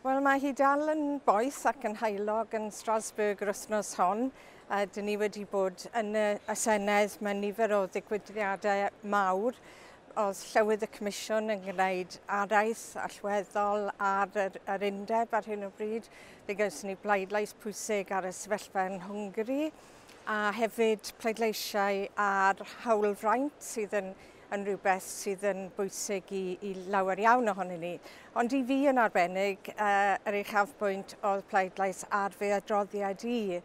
Wel, mae hi dal yn boeth ac yn heulog yn Strasbourg yr wythnos hon. Dyn ni wedi bod yn y Senedd mewn nifer o ddigwyddiadau mawr. Oedd Llywydd y Comisiwn yn gwneud araith allweddol ar yr undeb ar hyn o bryd. Fe gawson ni bleidlais pwysig ar y sefyllfa yn Hwngari a hefyd pleidleisiau ar hawlfraint sydd yn rhywbeth sydd yn bwysig i lawer iawn ohonyn ni. Ond i fi yn arbennig, yr uchafbwynt oedd pleidlais ar fy adroddiad i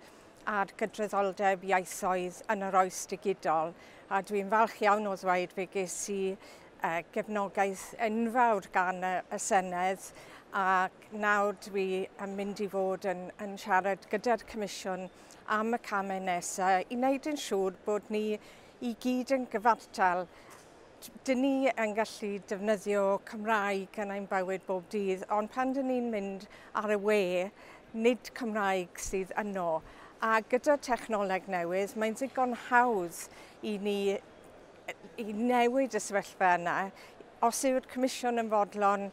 ar gydraddoldeb ieithoedd yn yr oes digidol. A dwi'n falch iawn o ddweud fe ges i gefnogaeth enfawr gan y Senedd, ac nawr dwi yn mynd i fod yn siarad gyda'r Comisiwn am y camau nesaf i wneud yn siŵr bod ni i gyd yn gyfartal. Dyn ni yn gallu defnyddio Cymraeg yn ein bywyd bob dydd, ond pan dyn ni'n mynd ar y we, nid Cymraeg sydd yno. A gyda technoleg newydd, mae'n ddigon hawdd i ni i newid y sefyllfa yna. Os yw'r Comisiwn yn fodlon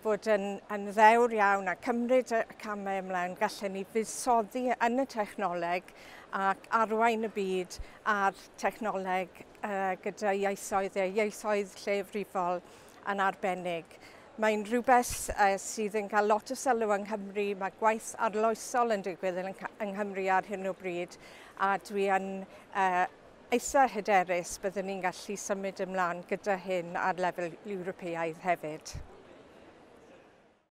fod yn ddewr iawn a cymryd y camau ymlaen, gallen ni fuddsoddi yn y technoleg ac arwain y byd ar technoleg gyda ieithoedd a ieithoedd lleiafrifol yn arbennig. Mae'n rhywbeth sydd yn cael lot o sylw yng Nghymru. Mae gwaith arloesol yn digwydd yng Nghymru ar hyn o bryd, a dwi yn eitha hyderus byddwn ni'n gallu symud ymlaen gyda hyn ar lefel Ewropeaidd hefyd.